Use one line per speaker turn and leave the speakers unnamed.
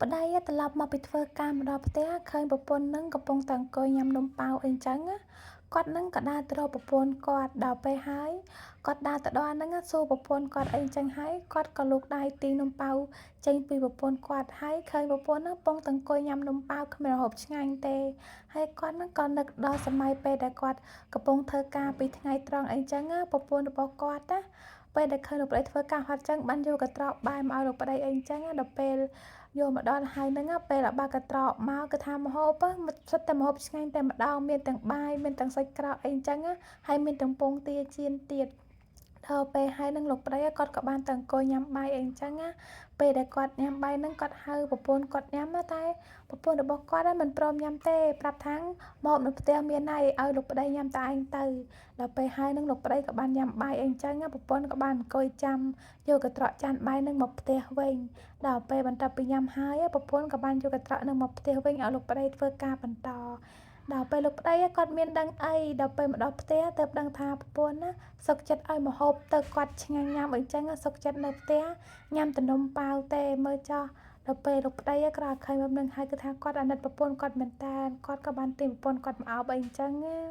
ប្តីត្រឡប់មកពីធ្វើការមកដល់ផ្ទះឃើញប្រពន្ធនឹងកំពុងតែអង្គុយញ៉ាំនំប៉ាវអីចឹងណាគាត់នឹងក៏ដើរទៅរកប្រពន្ធគាត់ដល់ពេលហើយគាត់ដើរទៅដល់ហ្នឹងសួរប្រពន្ធគាត់អីចឹងហើយគាត់ក៏លូកដៃទាញនំប៉ាវចេញពីប្រពន្ធគាត់ហើយឃើញប្រពន្ធហ្នឹងកំពុងតែអង្គុយញ៉ាំនំប៉ាវគ្មានម្ហូបឆ្ងាញ់ទេហើយគាត់ហ្នឹងក៏នឹកដល់សម័យពេលដែលគាត់កំពុងធ្វើការពីថ្ងៃត្រង់អីចឹងណាប្រពន្ធរបស់គាត់ណាពេលដែលឃើញលោកប្តីធ្វើការហត់ចឹងបានយកកន្ត្រកបាយមកឲ្យលោកប្តីអីចឹងណាដល់ពេលយកមកដល់ហើយហ្នឹងពេលដល់បើកកន្ត្រកមកគឺថាម្ហូបមិនសុទ្ធតែម្ហូបឆ្ងាញ់តែម្ដងមានទាំងបាយមានទាំងសាច់ក្រកអីចឹងហើយមានទាំងពងទាចៀនទៀតដល់ពេលហើយនឹងលោកប្តីគាត់ក៏បានទៅអង្គុយញ៉ាំបាយអីចឹងណាពេលដែលគាត់ញ៉ាំបាយហ្នឹងគាត់ហៅប្រពន្ធគាត់ញ៉ាំតែប្រពន្ធរបស់គាត់មិនព្រមញ៉ាំទេប្រាប់ថាមកនៅផ្ទះមានហើយឲ្យលោកប្តីញ៉ាំតែឯងទៅដល់ពេលហើយនឹងលោកប្តីក៏បានញ៉ាំបាយអីចឹងប្រពន្ធក៏បានអង្គុយចាំយកកន្ត្រកចានបាយនឹងមកផ្ទះវិញដល់ពេលបន្ទាប់ពីញ៉ាំហើយប្រពន្ធក៏បានយកកន្ត្រកនឹងមកផ្ទះវិញឲ្យលោកប្តីធ្វើការបន្តដល់ពេលលោកប្តីគាត់មានដឹងអីដល់ពេលមកដល់ផ្ទះទៅដឹងថាប្រពន្ធណាសុខចិត្តឲ្យម្ហូបទៅគាត់ឆ្ងាញ់ញ៉ាំអីចឹងសុខចិត្តនៅផ្ទះញ៉ាំតែនំប៉ាវទេមើលចោះដល់ពេលលោកប្តីក្រោយឃើញបែបនឹងហើយគឺថាគាត់អាណិតប្រពន្ធគាត់មែនតើគាត់ក៏បានទាញប្រពន្ធគាត់មកអោបអីចឹងណា។